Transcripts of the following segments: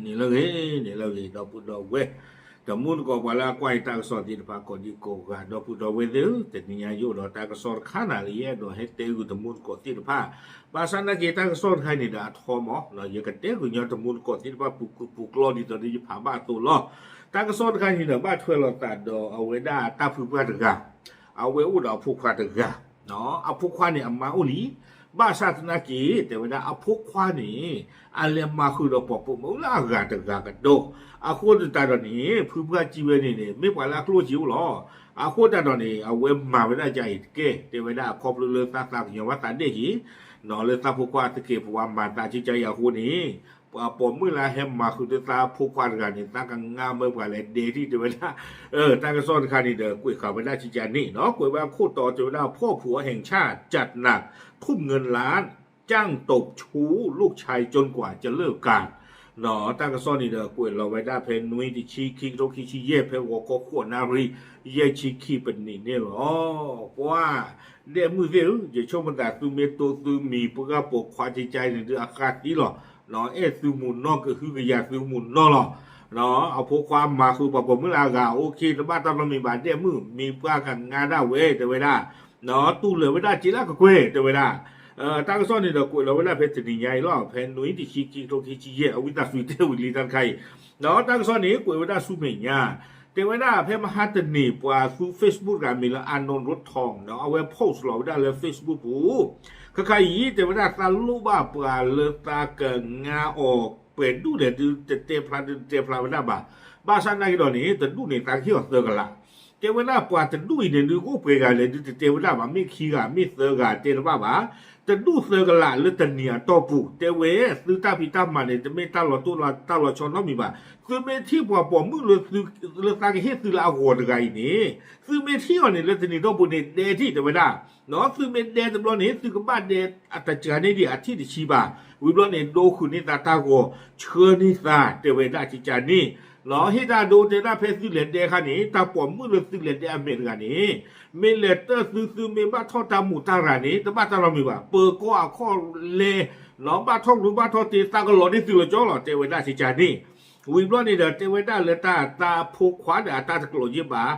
န့ၣ်လၢဂ့ၤ, န့ၣ်လၢဂ့ၤ, ဒီပုၢ်ဒီဝဲၢ်, တမူတကိးပှၤလၢအကွၢ်ယတၢ်ကစီၣ်သ့ၣ်တဖၣ် ကိးဒံကိးဂၤ, ဒီပုၢ်ဒီဝဲၢ်သ့ၣ်ဧၢ, တနံၤညါယအိၣ်ဒီးတၢ်ကစီၣ်တခါန့ၣ်လၢ ယအဲၣ်ဒိးဟဲတဲဂုာ်တမူတကိးသ့ၣ်တဖၣ်, ဘၣ်ဆၣ်နာ်က့ တၢ်ကစီၣ်တခါန့ၣ်ဒီးအထီမး, ယကတဲဂုာ်ညီတမူတကိးသ့ၣ်တဖၣ် ပူၤကုာ်ပူၤကျိာ်ဒ်သိးဒီးယဖးဘၣ်အသိးလီၤ. တၢ်ကစီၣ်တခါန့ၣ်ဒီး ဘၣ်ထွဲလိာ်သးဒီးအဝဲဒၣ်တၢ်ဖုပှၢ်တဂၤ, အဝဲအိၣ်ဒီးအဖိခွါတဂၤ အဖိခွါန့ၣ်အမါအိၣ်လံ, ဘၣ်ဆၣ်သနာ်က့ တဲဝဲဒၣ်အဖိခွါန့ၣ် အလဲၤမၤဃုာ်ဒီးပှၤပိာ်မုၣ်လၢအဂၤတဂၤကဒီး, အဃိသတးဒီးန့ၣ် ဖုပှၢ်ကံဝဲန့ၣ်န့ၣ် မ့ၢ်ပှၤလၢအကျိၣ်စ့အိၣ်လီၤ. အဃိသတးဒီးန့ၣ် အဝဲမၤဝဲဒၣ်ဒ်အံၤတက့ၢ်, တဲဝဲဒၣ်အခီဖျိလၢသးသးကညီၤဘၣ်သးဒဲၣ်က့ၤ, လၢသးဖိခွါသကဲးပဝးမၤသးကကါအံၤအဃိန့ၣ် ပှၤပိာ်မုၣ်လၢအဟဲမၤဃုာ်ဒီးသးဖိခွါတဂၤန့ၣ် သးကငါမၢပှၤလဲၤဒဲးထံၣ် တဲဝဲဒၣ်, တၢ်ကစီၣ်တခါန့ၣ်ဒီး ကွဲးဃာ်ဝဲဒၣ်ကကါန့ၣ်, ကွဲးဝဲဒၣ်ခိၣ်တီတဲဝဲဒၣ် ဖီၣ်ဖူးအီၣ်ဟဲၣ်ဆၣ် จัดหนักทุ่มเงินล้าน จ้างตบชู้ลูกชายจนกว่าจะเลิกกัน တၢ်ကစီၣ်န့ၣ်ဒီး ကွဲးလီၤဝဲဒၣ်ဖဲနွံတဆံခံကထိခံဆံယဲၢ် ဖဲဂီၤခီဃိးနၣ်ရံၣ် ယဲၢ်ဆံခံပနံးန့ၣ်လီၤ. ပှၤဒဲးမုၣ်သ့ၣ်ဧၢ, ယဆိကမိၣ်သးသုမ့ၢ်တိၢ်သုမံၤပှၢ်ပိာ်ခွါကကါန့ၣ်ဒုးအဃၢ်သံလီၤ, အဲၣ်သုမုၢ်နီၢ်ကဟုကယာ်သုမုၢ်နီၢ်လီၤ. အဖိခွါမၤဃုာ်ပှၤပိာ်မုၣ်လၢအဂၤ အိၣ်ခ့တဘၣ်တၢ်နီတမံၤဘၣ် ဒဲးမုၣ်မံၤပှၢ်ကငါဒၣ်ဝဲ တဲဝဲဒၣ်, တူၢ်လိာ်ဝဲဒၣ်စ့လၢကကွဲၢ် တဲဝဲဒၣ်, တၢ်ကစီၣ်န့ၣ်ဒီးကွဲးလီၤဝဲဒၣ်ဖဲတနံၤညါအံၤလီၤ, ဖဲနွံတဆံခံကထိခံဆံယဲၢ် အဝံသးစူၤတဲဝံၤလံတၢ်တခါအံၤ, ဒီးတၢ်ကစီၣ်န့ၣ် ကွဲးဝဲဒၣ်ဆူမဲာ်ညါ, တဲဝဲဒၣ်ဖဲမဟါတနံၤ ပှၤသူ Facebook တဂၤမံၤလၢ Arnold Rotong အဝဲ post လီၤဝဲဒၣ်လၢ Facebook ပူၤ, ခဲခါအံၤ တဲဝဲဒၣ်သးလိၣ်ဘၣ်ပှၤလၢသးကငါအီၤ ပှဲၤဒူၣ်လဲၣ်ဒုးတတဲဖျါဒုးတတဲဖျါဝဲဒၣ်ဘၣ်, ဘၣ်ဆၣ်နာ်က့ဒီးန့ၣ် တဒူၣ်န့ၣ်သးကဟ့ၣ်အီၤသၢကလး, တဲဝဲဒၣ်ပှၤတဒူၣ်အံၤန့ၣ်ဒုးကအိၣ်ပှဲၤဂၤလဲၣ်ဒုးတတဲဝဲဒၣ်ဘၣ်, မ့ၢ်ခံဂၤမ့ၢ်သၢဂၤတဲတဘၣ်ဘၣ်, တဒူၣ်သၢကလးလၢတနံၤအတီၢ်ပူၤ, တဲဝဲသုတၢ်ဖံးတၢ်မၤန့ၣ် တမ့ၢ်တၢ်လီၤတိၢ်လီၤတၢ်လီၤဆီနီတမံၤဘၣ်, သုမ့ၢ်ထံၣ်ပှၤပိာ်မုၣ်လၢ လၢသးကဟ့ၣ်သုလၢအဂီၤတဂၤအံၤန့ၣ်, သုမ့ၢ်ထံၣ်အီၤန့ၣ်လၢတနံၤတီၢ်ပူၤန့ၣ်ဒဲးထံၣ် တဲဝဲဒၣ်, သုမ့ၢ်ဒဲးတဘျီန့ၣ် သုကဘၣ်ဒဲးအတစှၤန့ၢ်ဒံးအထံၣ်တဆံဘၣ်, ဝံၤဘျီန့ၣ် ဒိဃုာ်န့ၢ်သးတၢ်ဂီၤ ဆှၢန့ၢ်သး တဲဝဲဒၣ်ကကါန့ၣ်, ဟ့ၣ်တၢ်ဒိတဲဒၣ်ဖဲသုလဲၤဒဲးအခါန့ၣ် တၢ်ပိာ်မုၣ်လၢသုလဲၤဒဲးအမဲာ်တဂၤန့ၣ် မ့ၢ်လဲၤတၢၢ်သု သုမ့ၢ်ဘၣ်ထီၣ်တၢ်မူးတၢ်ရၤန့ၣ် တဘၣ်တၢ်နီတမံၤဘၣ်, ပၢၤကီၢ်အခီၣ်လဲ ဘၣ်ထီၣ်ကျိဘၣ်ထီၣ်တ့ သးကလီၤန့ၢ်သုလီၤကၠီလီၤ တဲဝဲဒၣ်ကကါန့ၣ်, ဝံၤဘျီန့ၣ်ဒီး တဲဝဲဒၣ်လၢတၢ်သးဖိခွါဒီးအတၢ်တကျိးက့ဘၣ်,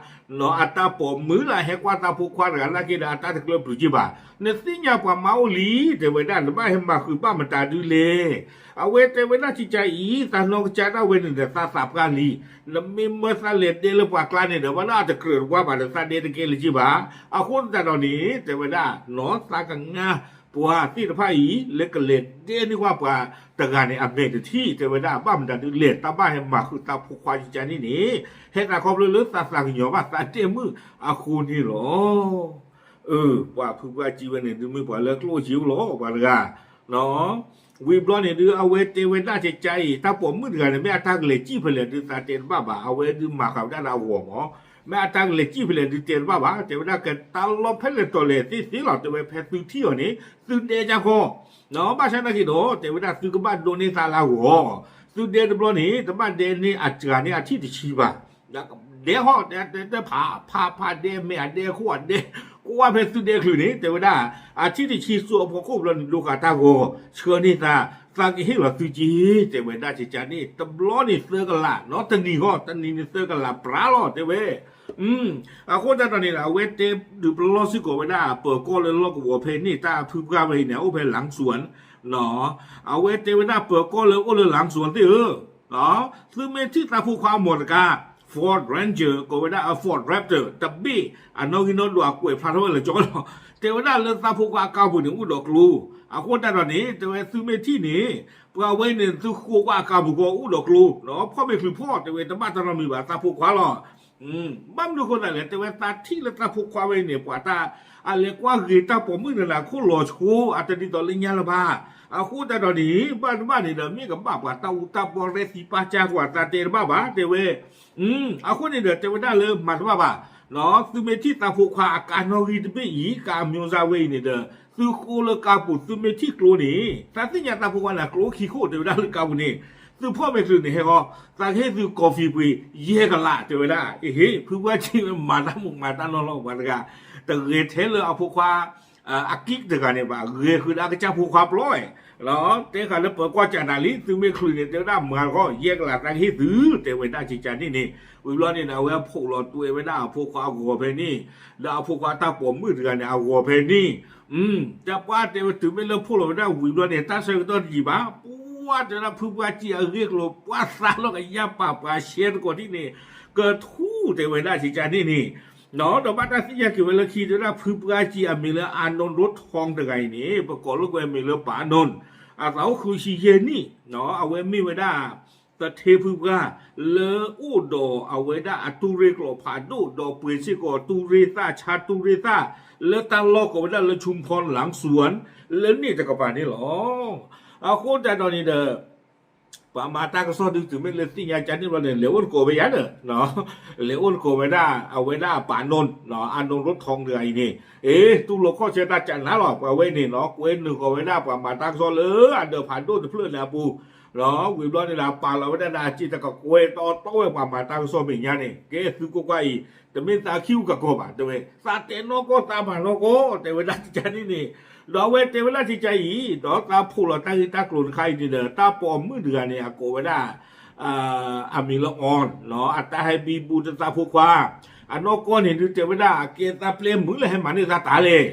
အတၢ်ပိာ်မုၣ်လၢအဟဲကွၢ်သးဖိခွါတဂၤနာ်က့ဒီးအတၢ်တကျၢၤပျုၤက့ဘၣ်, နသ့ၣ်ညါပှၤမါအိၣ်လံ တဲဝဲဒၣ် နဘၣ်ဟဲမၤဃုာ်ဘၣ်မတၤဒုးလဲၣ်, အဝဲတဲဝဲဒၣ်ကကါအံၤ သးနီၢ်ကစၢ်ဒၣ်ဝဲန့ၣ်ဒီးသးသးပှၢ်လံ, နမ့ၢ်မၢသးလဲၤဒဲးလၢပှၤကျါန့ၣ်ဒီး ဘၣ်လၢအတကြၢးတဝါဘၣ်ဒီး သးဒဲးတကဲလၢၤက့ဘၣ်, အဃိသတးဒီးန့ၣ် တဲဝဲဒၣ် နီၢ်သးကငါ ပှၤသ့ၣ်တဖၣ်အံၤ လၢကလဲၤဒဲးန့ၢ်ကွၢ်ပှၤတဂၤန့ၣ် အမဲာ်တထံၣ် တဲဝဲဒၣ် ဘၣ်မတၤဒုးလဲၣ် တၢ်ဘၣ်ဟဲမၤဃုာ်သးဖိခွါကကါန့ၣ်န့ၣ် ဟဲသးခီဖျိလၢသးသးကညီၤဘၣ်သးဒဲးမုၣ်အဃိန့ၣ်လီၤ. အၢ ပှၤဖုပှၢ်ကံဝဲန့ၣ် ဒုးမ့ၢ်ပှၤလၢကျိၣ်စ့အိၣ်လီၤ ပှၤတဂၤ ဝံၤဘျီန့ၣ်ဒုး အဝဲတဲဝဲဒၣ်ကကါအံၤ တၢ်ပိာ်မုၣ်တဂၤန့ၣ် မ့ၢ်အတၢ်ကလဲၤစံၣ်ဖဲလဲၣ်ဒုးသးတဲတဘၣ်ဘၣ်, အဝဲဒုးမၤဃာ်ဝဲဒၣ်လၢအဂီၢ်မး, မ့ၢ်အတၢ်ကလဲၤစံၣ်ဖဲလဲၣ်ဒုးတဲတဘၣ်ဘၣ်, တဲဝဲဒၣ်ကတၢ်လီၢ်ဖဲလဲၣ်တီၤလဲၣ်သ့သ့လီၤ, တဲဝဲဖဲသုထံၣ်အီၤန့ၣ် သုဒဲကၢ်ဃီ ဘၣ်ဆၣ်နာ်က့ဒီး တဲဝဲဒၣ်သုကဘၣ်ဒိးန့ၢ်သးလၢအဂီၢ်, သုဒဲတဘျီန့ၣ် တဘၣ်ဒဲန့ၢ်အစှၤန့ၢ်အထံၣ်တဆံဘၣ် ဒဲဟီၣ် ဒဲဖး ဖးဖးဒဲမဲာ်အဒဲခိၣ်အဒဲ ကွၢ်ဖဲသုဒဲချုးန့ၣ် တဲဝဲဒၣ် အထံၣ်တဆံစိအဖီခိၣ်ဘျီန့ၣ် ဒိဃာ်တၢ်ဂီၤ ဆှၢန့ၢ်သး သးကဟ့ၣ်လီၤသုက့ တဲဝဲဒၣ်ကကါန့ၣ် တဘျီန့ၣ်သၢကလး နီတနံၤဃီ တနံၤန့ၣ်သၢကလးပြးလီၤ တဲဝဲ အဃိသတးဒီးန့ၣ် အဝဲတဲဒုးပလီၢ်စ့ၢ်ကီးဝဲဒၣ် ပၢၤကီၢ်လၢလီၢ်ကဝီၤဖဲန့ၣ် တၢ်ဖုပှၢ်ဝဲအံၤန့ၣ် အအိၣ်ဖဲလၢ်စူၣ် အဝဲတဲဝဲဒၣ်ပၢၤကီၢ်လၢအိၣ်လၢလၢ်စူၣ်သ့ၣ်ဧၢ သုမ့ၢ်ထံၣ်သးဖိခွါအမိၢ်တကါ Ford Ranger ကိးဝဲဒၣ်အ Ford Raptor တဘ့ၣ် အနီၣ်ဂံၢ်နီၣ်ဒွးကွဲးဖျါထီၣ်ဝဲလၢကၠီလီၤ တဲဝဲဒၣ်လၢသးဖိခွါအကါပူၤန့ၣ် အိၣ်ဒီးကျိ အဃိသတးဒီးန့ၣ် တဲဝဲသုမ့ၢ်ထံၣ်န့ၣ် ပှၤဝဲန့ၣ်သုဃိကွၢ်အကါပူၤကီၢ်အိၣ်ဒီးကျိ ဖီၣ်မ့ၢ်ချုးဖီၣ် တဲဝဲတဘၣ်တၢ်နီတမံၤဘၣ်သးဖိခွါလီၤ ဘၣ်မနုၤအဃိသတးလဲၣ် တဲဝဲသးထံၣ်လၢသးဖိခွါဝဲအံၤန့ၣ် ပှၤတၢ် အလဲၤကွၢ်ဂ့ၤတၢ်ပိာ်မုၣ်နးနးခိၣ်လီၤဆိ အတဒ်သိးလၢညါလၢၤဘၣ်. အဃိသတးဒီးန့ၣ် ဘၣ်တဘၣ်န့ၣ်ဒီး မ့ၢ်ကဘၣ်ပှၤတၢ်အူတၢ်ပီရဲၣ်သံပာ်ကၢ်ကွၢ်သးတဲတဘၣ်ဘၣ် တဲဝဲ အဃိန့ၣ်ဒီး တဲဝဲဒၣ်လၢမၤတဘၣ်ဘၣ်. သုမ့ၢ်ထံၣ်သးဖိခွါအကါနီၣ်ဂံၢ်တဘ့ၣ်အံၤ ကါအမျိုးအစားဝဲအံၤန့ၣ်ဒီး သုဃိလၢကါပူၤ သုမ့ၢ်ထံၣ်ကျိန့ၣ် သးသ့ၣ်ညါသးဖိခွါန့ၣ် ကျိခံခိၣ် တဲဝဲဒၣ်လၢကါပူၤန့ၣ် သုဖီၣ်မဲာ်ချုးန့ၣ်ဟဲဃီ သးကဟ့ၣ်သု coffee ပှ့ၤ ယဲၢ်ကလး တဲဝဲဒၣ်. အဟ့ၣ် ဖုပှၢ်ထံၣ်ဝဲမၤတၢ်မူးမၤတၢ်နီၢ်လီၤ ပှၤတဂၤ တဂဲၤထဲလၢအဖိခွါ အကံၣ်တဂၤန့ၣ်ဘၣ် ဂဲၤဃုာ်ဒီးအကစၢ်ဖိခွါပျီ, တဲဃာ်လၢပၢၤကွၢ်ကနၤလံ သုမ့ၢ်ချုးန့ၣ် တဲဝဲဒၣ်မၤတခီ ယဲၢ်ကလးသးကဟ့ၣ်သု တဲဝဲဒၣ်ကကန့ၣ်န့ၣ်, ဝံၤဘျီန့ၣ် အဝဲဖှိၣ်လီၤတွဲဝဲဒၣ်အဖိခွါအဂီၤဖဲန့ၣ်, ဒီးအဖိခွါတၢ်ပိာ်မုၣ်တဂၤန့ၣ် အဂီၤဖဲန့ၣ်, တၢ်ပှၢ်တဲဝဲတုၤမ့ၢ်လၢဖှိၣ်လီၤဝဲဒၣ်ဝံၤဘျီန့ၣ် တၢ်ဆၢကတီၢ်တယံာ်ဘၣ်, ပှၢ်တဲဒၣ်ဖုပှၢ်ကံအဂ့ၢ်ကျိၤ ပှၢ်သးလီၤကယၢ်ပာ်ပှၤရှဲတကိးဒ်န့ၣ်, ကထူၣ်တဲဝဲဒၣ်ကကန့ၣ်န့ၣ် ဒီးဘၣ်တၢ်သ့ၣ်ညါက့ၤဝဲလၢခံ တဲဝဲဒၣ်ဖုပှၢ်ကံအမံၤလၢ အနိၣ်ရိထီတဂၤအံၤန့ၣ် ပကိးလိာ်ကွဲမံၤလၢပၢ်အနိၣ်, အသးအိၣ်ဃုဆံယဲၢ်နံၣ်, အဝဲမ့ၢ်ဝဲဒၣ် သထ့ဖုပှၢ် လၢအိၣ်ဒီးအဝဲဒၣ်အတူၢ်ရ့ၣ်ကျိာ်ဖးဒိၣ် ဒီးပှ့ၤစ့ၢ်ကီးတူၢ်ရ့ၣ်သၣ် ဆါတူၢ်ရ့ၣ်သၣ် လၢတၢ်လီၢ်ကိးဝဲဒၣ်လၢ ชุมพรหลังสวน လၢန့ၣ်တကပၤန့ၣ်လီၤ. အဃိသတးဒီးန့ၣ်ဒီး ပှၤမၤတၢ်ကစီၣ်ဒုးတုၤမ့ၢ်လၢသ့ၣ်ညါကန့ၣ်ဘျီန့ၣ် လဲၤအိၣ်တကိးဝဲယါဒီး လဲၤအိၣ်တကိးဝဲဒၣ် အဝဲဒၣ်အပၢ်နိၣ် အနိၣ်ရိထီတဂၤအံၤန့ၣ်, အ့ တူၢ်လိာ်ခီၣ်ဆၢတၢ်ကနၤလီၤ ပှၤဝဲန့ၣ်နီၤ ကွဲနုာ်ဃီၤဝဲဒၣ်ပှၤမၤတၢ်ကစီၣ်လၢအဒၢးဖးဒိၣ်တဖျၢၣ်န့ၣ်အပူၤ, ဝံၤဘျီန့ၣ်ဒီး ပာ်လီၤဝဲဒၣ်ဒီးအစ့တကကွဲးတီတီဝဲပှၤမၤတၢ်ကစီၣ်မဲာ်ညါန့ၣ် ကဲသုကွၢ်ကွၢ်အံၤ, တမ့ၢ်သးခံဂုာ်ကကိးဘၣ် တဲဝဲ သးတဲနီၢ်ကီၢ်သးမၤနီၢ်ကီၢ် တဲဝဲဒၣ်ကကန့ၣ်န့ၣ်, ဒီးအဝဲတဲဝဲဒၣ်ကကအံၤ ဒီးသးဖှိၣ်လီၤတၢ်ဂ့ၢ်တၢ်ကျိၤတခါအံၤန့ၣ်ဒီး တၢ်ပိာ်မုၣ်တဂၤန့ၣ် အကိးဝဲဒၣ် အမံၤလၢအီၣ်, အတၢ်ဟဲဘံဘူတသးဖိခွါ, အနီၢ်ကီၢ်န့ၣ်ဒုးတဲဝဲဒၣ် အကဲသးပျဲမုာ်လၢဟဲမၤန့ၢ်သးတၢ်လဲၣ်,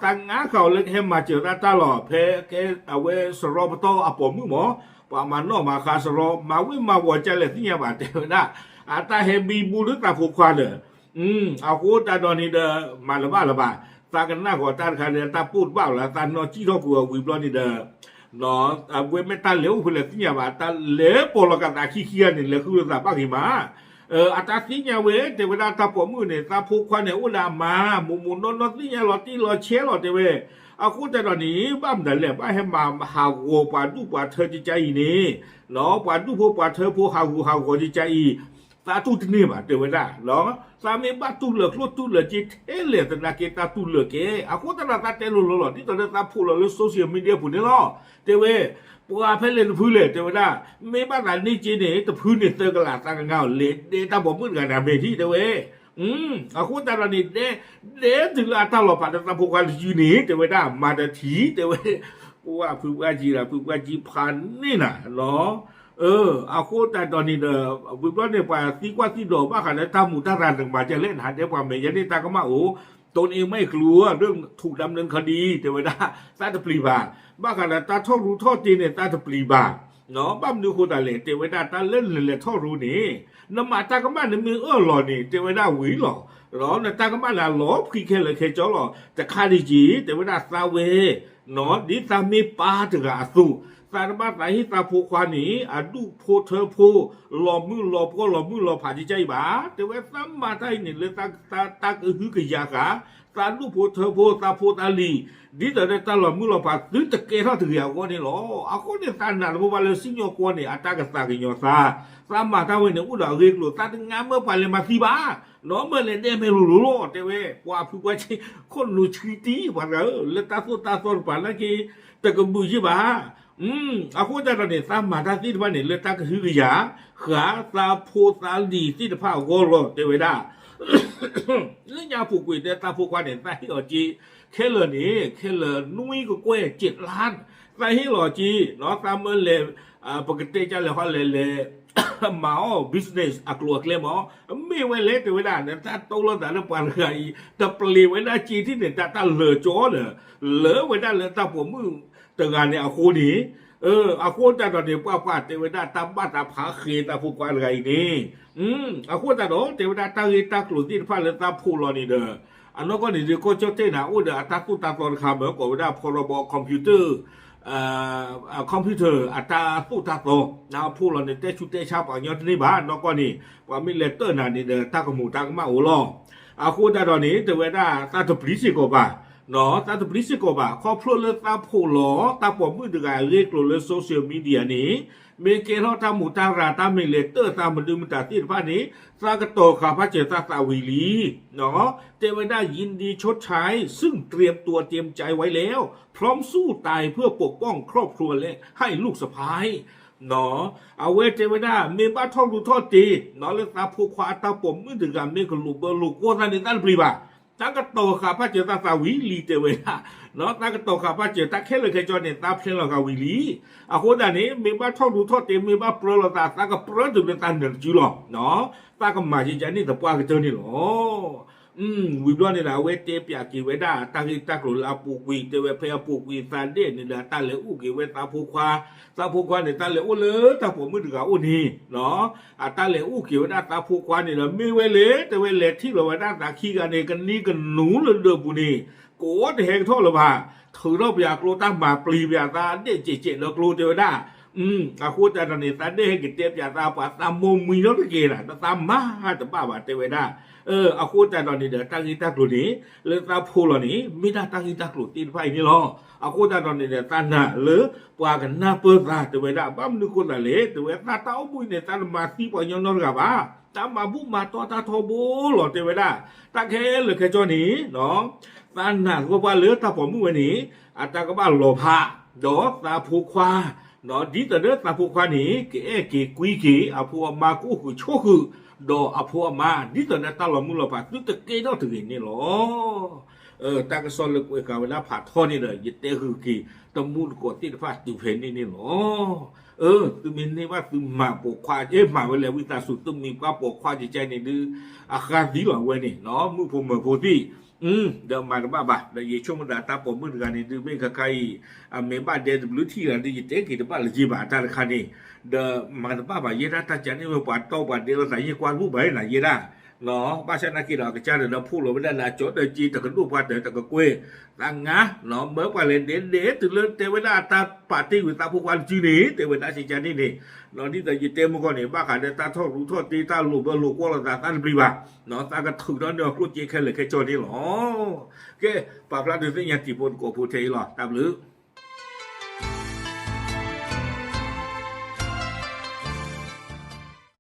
သးငါဃာ်အီၤလၢကဟဲမၤစၢၤသးတၢ်လီၤ ဖဲကဲအဝဲစရီပတီၢ်အပိာ်မုၣ်မး, ပှၤမၤနီၣ်မၤဃါစရီ မၤဝ့ၢ်မၤဝီၤကလဲၣ်သ့ၣ်ညါဘၣ် တဲဝဲဒၣ်, အတၢ်ဟဲဘံဘူလၢသးဖိခွါဒီး အဃိသတးဒီးန့ၣ်ဒီး မၤတဘၣ်လၢၤဘၣ်, သးကနၣ်ဃီၤတၢ်တခါန့ၣ် တၢ်ပိၢ်တဘၣ်လၢၤ သးနီၢ်ကံၣ်ထီၣ်ကွံာ်အီၤဝံၤဘျီန့ၣ်ဒီး အဝဲမ့ၢ်တၢ်လဲၤအိၣ်ဖဲလဲၣ်သ့ၣ်ညါဘၣ် တၢ်လဲၤပိာ်လီၤကသးခံခံဂၤန့ၣ် လဲၤဃုလိာ်သးဘၣ်ဂ့ၤမး, အတၢ်သ့ၣ်ညါဝဲ တဲဝဲဒၣ်တၢ်ပိာ်မုၣ်န့ၣ် သးဖိခွါန့ၣ် အိၣ်ဒီးအမါ မိၢ်မိၢ်နီၢ်နီၢ်သ့ၣ်ညါလီၤတံၢ်လီၤဆဲးလီၤ တဲဝဲ, အဃိသတးဒီးန့ၣ် ဘၣ်မနုၤလဲၣ် ဘၣ်ဟဲမၤဟးဂီၤပှၤဒူၣ်ပှၤထၢကကအံၤန့ၣ် ပှၤဒူၣ်ဖိပှၤထၢဖိဟးဂူာ်ဟးဂီၤကကအံၤ သးတူၢ်တန့ၢ်ဘၣ် တဲဝဲဒၣ်, သးမ့ၢ်ဘၣ်တူၢ်လၢာ်ကျိၣ်တူၢ်လၢာ်စ့ထဲလဲၣ်သနာ်က့တၢ်တူၢ်လၢာ်ကဲ, အဃိသတးဒီးသးတဲလိၤလိၤလီၤ ဒ်သိးလၢသးဖှိၣ်လီၤလၢ social media ပူၤန့ၣ်လီၤ, တဲဝဲ, ပှၤဖဲလဲၣ်တဖုလဲၣ် တဲဝဲဒၣ်, မ့ၢ်ဘၣ်သးန့ၢ်က့န့ၣ် တဖုန့ၣ်သၢကလးသးကငါအီၤလဲၤဒဲတၢ်ပိာ်မုၣ်တဂၤန့ၣ်အမဲာ်ထံၣ် တဲဝဲ အဃိသတးဒီးန့ၣ် ဒဲ ဒဲတုၤလၢအတၢ်လီၤဖးလၢသးဖိခွါတယုၢ်န့ၣ် တဲဝဲဒၣ် မၤတထံၣ် တဲဝဲ, ပှၤဖုပှၢ်ကံဒီး ဖုပှၢ်ကံဖးန့ၢ်နၤလီၤ, အဃိသတးဒီးန့ၣ်ဒီး ဝံၤဘျီန့ၣ် ပှၤသံကွၢ်သံဒိး ဘၣ်ဃးလၢတၢ်မူးတၢ်ရၤတကမၤဒ်လဲၣ် နဟးဒဲပှၤမဲာ်ညါန့ၣ် တၢ်ကမၣ်အိၣ်, တနံၤအံၤမ့ၢ်ကျိၤ เรื่องถูกดำเนินคดี တဲဝဲဒၣ်, သးတပျံၤဘၣ်, ဘၣ်ဃးဒီးတၢ်ထီၣ်ရူးထီၣ်တ့ၢ်န့ၣ် သးတပျံၤဘၣ် ဘၣ်မနုၤအဃိသတးလဲၣ် တဲဝဲဒၣ် တၢ်လၢနလဲၤထီၣ်ရူးန့ၣ် နမၤတၢ်ကမၣ်နမ့ၢ်အၢၣ်လီၤန့ၣ် တဲဝဲဒၣ်ဝံၤလီၤ, ဒီးနတၢ်ကမၣ်န့ၣ် အလီၤဖှံခဲလၢာ်ခဲဆ့လီၤ, တခါဒံးက့ၤ တဲဝဲဒၣ်သးဝဲ, ဒ်သးမ့ၢ်ပၢ်တဂၤအသိး, သးတဘၣ်သးဟ့ၣ်သးဖိခွါန့ၣ် အဒူၣ်ဖိထၢဖိ လီၤမုၢ်လီၤပှီၢ်လီၤမုၢ်လီၤဖး ကကအံၤဘၣ်, တဲဝဲသးမၤတၢ်အံၤန့ၣ် လၢသးတၢ်ကဟုကယာ်ဃာ် သးဒူၣ်ဖိထၢဖိ သးဖိသးလံၤ, ဒ်သိးလၢတၢ်လီၤမုၢ်လီၤဖး သုတကဲထီၣ်တဂ့ၤအဂီၢ်န့ၣ်လီၤ. အဃိန့ၣ် သးနာ်တဘိဘၣ်လၢစံၣ်ညီၣ်ကွီၢ်န့ၣ် အတၢ်ကသးကညီၤသး, သးမၤတၢ်ဝဲန့ၣ် အိၣ်ဒီးအဂ့ၢ်အကျိၤ, သးတငါမၢပှၤလဲၤမၤသံဘၣ်, နီၢ်မၢလဲၤဒဲမဲာ်လိၤလိၤလီၤ, တဲဝဲ, ပှၤဖုပှၢ်ကံ ခိၣ်နူာ်ဆှံတံၢ် ပှၤတဂၤဧၢ, လၢတၢ်သိၣ်တၢ်သီတပၤနာ်က့ တကဘုးယ့ၢ်ဘၣ် အဃိသတးဒီးန့ၣ် သးမၤတၢ်သ့ၣ်တဖၣ်န့ၣ် လၢတၢ်ကဟုကယာ် ဃာ်သးဖိသးလံၤသ့ၣ်တဖၣ်အဂီၢ်လီၤ တဲဝဲဒၣ်, လၢညါပူၤကွံာ်တဲသးဖိခွါန့ၣ် သးဟ့ၣ်အီၤက့ ခဲလၢာ်န့ၣ် ခဲလၢာ်နွံကကွဲၢ် ကၠ့ၣ်လါ, သးဟ့ၣ်လီၤက့ သးမၢလဲၤ ပကတဲကလဲၤဟီလဲၤလဲၤ မၤအီၣ် business အကျိၤအကျဲမး, မ့ၢ်ဝဲလဲၣ် တဲဝဲဒၣ် နတၢ်တိၢ်လိာ်သးလၢပှၤတဂၤအံၤ တပျံၤဝဲဒၣ်က့ထံၣ်န့ၣ် တၢ်တၢ်လၢာ်ကၠီဒီး လၢဝဲဒၣ်လၢတၢ်ပိာ်မုၣ်တဂၤန့ၣ်အဃိန့ၣ်, အဃိသတးဒီးန့ၣ် ပှၤပှၤတဲဝဲဒၣ် တၢ်ဘၣ်တၢ်ဖးဃဲသးဖိခွါတဂၤအံၤန့ၣ်, အဃိသတးဒီး တဲဝဲဒၣ်တၢ်ဂ့ၢ်တၢ်ကျိၤသ့ၣ်တဖၣ်လၢသးဖှိၣ်လီၤန့ၣ်ဒီး အနီၢ်ကီၢ်န့ၣ်ဒီး ကီၢ်ကၠီၣ်တဲၣ်န့ၣ် အိၣ်ဒီးအတၢ်သိၣ်တၢ်သီတခါမၢ ကိးဝဲဒၣ် ဖီရီဘီ computer, computer အတၢ်သိၣ်တၢ်သီ, နဖှိၣ်လီၤန့ၣ် တဲဆူးတဲဆါပှၤကညီတန့ၢ်ဘၣ်, နီၢ်ကီၢ်န့ၣ် ပှၤမ့ၢ်လဲၤတၢၢ်နၤန့ၣ်ဒီး တၢ်ကမူးတၢ်ကမၣ်အိၣ်လီၤ. အဃိသတးဒီးန့ၣ် တဲဝဲဒၣ် သးတပျံၤစ့ၢ်ကီးဘၣ်, သးတပျံၤစ့ၢ်ကီးဘၣ်, ခီဖျိလၢသးဖှိၣ်လီၤ တၢ်ပိာ်မုၣ်တဂၤအဂ့ၢ်ကျိၤလၢ social media န့ၣ်, မ့ၢ်ကဲထီၣ်တၢ်မူးတၢ်ရၤ တၢ်မ့ၢ်လဲၤတၢၢ်သးမနုၤမတၤသ့ၣ်တဖၣ်န့ၣ်, သးကတီၤဃာ်ဖးစၢၤသးသးဝံၤလံ တဲဝဲဒၣ် ยินดีชดใช้ ซึ่งเตรียมตัวเตรียมใจไว้แล้ว พร้อมสู้ตายเพื่อปกป้องครอบครัวและให้ลูกสะใภ้ အဝဲတဲဝဲဒၣ် မ့ၢ်ဘၣ်ထီၣ်ရူးထီၣ်တ့ၢ် လၢသးဖိခွါအတၢ်ပိာ်မုၣ်တဂၤ မ့ၢ်ကလိာ်ဘၢလိာ်ကွီၢ်သးန့ၣ် သးတပျံၤဘၣ် သးကတီၤဃာ်ဖးစၢၤသးသးဝံၤလံ တဲဝဲဒၣ်, သးကတီၤဃာ်ဖးစၢၤတၢ်ခဲလၢာ်ခဲဆ့န့ၣ် သးဖျဲလီၤဃာ်ဝံၤလံ. အဃိသတးန့ၣ် မ့ၢ်ဘၣ်ထီၣ်ရူးထီၣ်တ့ မ့ၢ်ဘၣ်ပြၢလိာ်သး သးကပြၢတုၤလၢသးနၢၤတစုလီၤ. သးကမၤကကန့ၣ်သပှၢ်ကတၢၢ်န့ၣ်လီၤ. ဝံၤဘျီန့ၣ်ဒီး အဝဲတဲပၠးက့ၤဝဲဒၣ်တၢ်ဂ့ၢ်တၢ်ကျိၤလၢအပူၤကွံာ် တဲဝဲဖဲအပူၤကွံာ်သးဒဲးန့ၣ်ဒီး တၢ်လဲၤအိၣ်က့ၤဝဲသးဖိခွါ, သးဖိခွါန့ၣ် တၢ်လဲၤအိၣ်လၢတၢ်ပိာ်မုၣ်တဂၤအိၣ်န့ၣ် အတၢ်လဲၤအိၣ်က့ၤဝဲဒၣ်သးဖိခွါန့ၣ်ဒီး မ့ၢ်ဝဲလဲၣ် တဲဝဲလဲၤထံၣ်လီၤဝဲဒၣ်သးခံဂၤန့ၣ် ကနံကနူလၢဒၢးပူၤန့ၣ် ကိးတဟဲကထီၣ်လၢၤဘၣ်, ထုးထီၣ်ပယၤကျိ တၢ်မၤပျံၤပယၤသးဒဲးကဲးကဲးလၢကျိ တဲဝဲဒၣ်. အဃိသတးဒီးန့ၣ် သးဒဲးဟဲက့ၤတဲပၠးသးပှၤသးမိၢ်မှံနီတကဲးနၤ သးမၤတဘၣ်ဘၣ် တဲဝဲဒၣ်. အဃိသတးဒီးန့ၣ်ဒီး တၢ်ဂ့ၢ်တၢ်ကျိၤန့ၣ် လၢသးဖိလီၤန့ၣ် မ့ၢ်ဒၣ်တၢ်ဂ့ၢ်တၢ်ကျိၤသ့ၣ်တဖၣ်အံၤန့ၣ်လီၤ. အဃိသတးဒီးန့ၣ်ဒီး သးနာ်လၢပှၤကနၢ်ပၢၢ်သး တဲဝဲဒၣ်. ဘၣ်မနုၤဃိသးလဲၣ် တဲဝဲ သးတၢ်အိၣ်မူအံၤန့ၣ် သးတမၤသံပှၤကညီနီတဂၤဘၣ်, တၢ်မၤဘူၣ်မၤတီတၢ်ထီဘိလီၤ တဲဝဲဒၣ်. တၢ်ခဲလၢာ်ခဲဆ့န့ၣ် သးနာ်သပှၢ်ပှၢ်လၢတၢ်ပိာ်မုၣ်ဝဲန့ၣ် အတၢ်ကဘၣ်လီၤဖး ဒီးသးဖိခွါ, ဒ်သိးဒီးသးဖိခွါန့ၣ် ကအဲၣ်က့ၤကွံက့ၤ အဖိအမါကအိၣ်ဃုာ်ဆိးဃုာ် ဒီးအဖိအမါ ဒ်သိးဒီးတၢ်လီၤမုၢ်လီၤဖးသုတကဲထီၣ်တဂ့ၤန့ၣ်လီၤ. တၢ်ကစီၣ်လၢကွဲးဃာ်ဝဲဒၣ်ဖးထီန့ၣ်ဒီး ယတဲဃုာ်က့ၤ တမူတကိးသ့ၣ်တဖၣ်တုၤဖဲန့ၣ်န့ၣ်လီၤ. သုမ့ၢ်န့ၢ်ဘၣ်သုမၤပိာ်ခွါ မၤဝဲလဲၤဝံသးစူၤ သုမံၤပှၢ်ပိာ်ခွါယကဲန့ၣ်ဒုး အဃါသံလီၤဝဲန့ၣ် မုၣ်ဖိမၢၤဖိသ့ၣ် ဒီးမၤတဘၣ်ဘၣ် ဒီးယဆိကမိၣ်သးတၢ်ပိာ်မုၣ်တဂၤန့ၣ်ဒုး မ့ၢ်ခါခါအံၤ အမ့ၢ်ဘၣ်ဒဲတဘျုးထံၣ်ဂၤဒုး ယတဲက့ၤတဘၣ်လၢၤဘၣ် အတၢ်တခါန့ၣ် ဒီးမၤတဘၣ်ဘၣ် ယဲဒၣ်တၢ်ကန့ၣ်ဝဲပှၤတီပှၤဒဲလိာ်သး ယဲကွၢ်တဘူၣ်ဘၣ်နၤယဲဒၣ် ဘၣ်ဆၣ်နာ်က့ဒီး အကစၢ်ဒီးဒီးဖှိၣ်လီၤဝဲဒၣ်လၢအကၠီတက့ တကဒိၣ်ပှၤတၢၢ်တကကွဲၢ် သးငါ မၢပှၤလဲၤဒဲဒဲတုၤလၢတဲဝဲဒၣ်အတၢ်ပာ်တ့ၢ်ဝံၤသးဖိခွါတစုန့ၣ် တဲဝဲဒၣ်စ့ၢ်ကီးန့ၣ်န့ၣ် ဒ်သိးယတဲမုၢ်ဂီၢ်န့ၣ် ဘၣ်ဃးဒီးတၢ်ထီၣ်ရူးထီၣ်တ့ တၢ်လိာ်ဘၢလိာ်ကွီၢ်လိာ်သး သးတပျံၤဘၣ် သးကထုးထီၣ်န့ၢ်အကျိၣ်စ့ခဲလၢာ်ခဲဆ့န့ၣ်လီၤ. ကဲ ပာ်ဖျါဒုးသ့ၣ်ညါတံၤဖိသကိးဖိထဲအံၤလီၤ တၢ်ဘျုး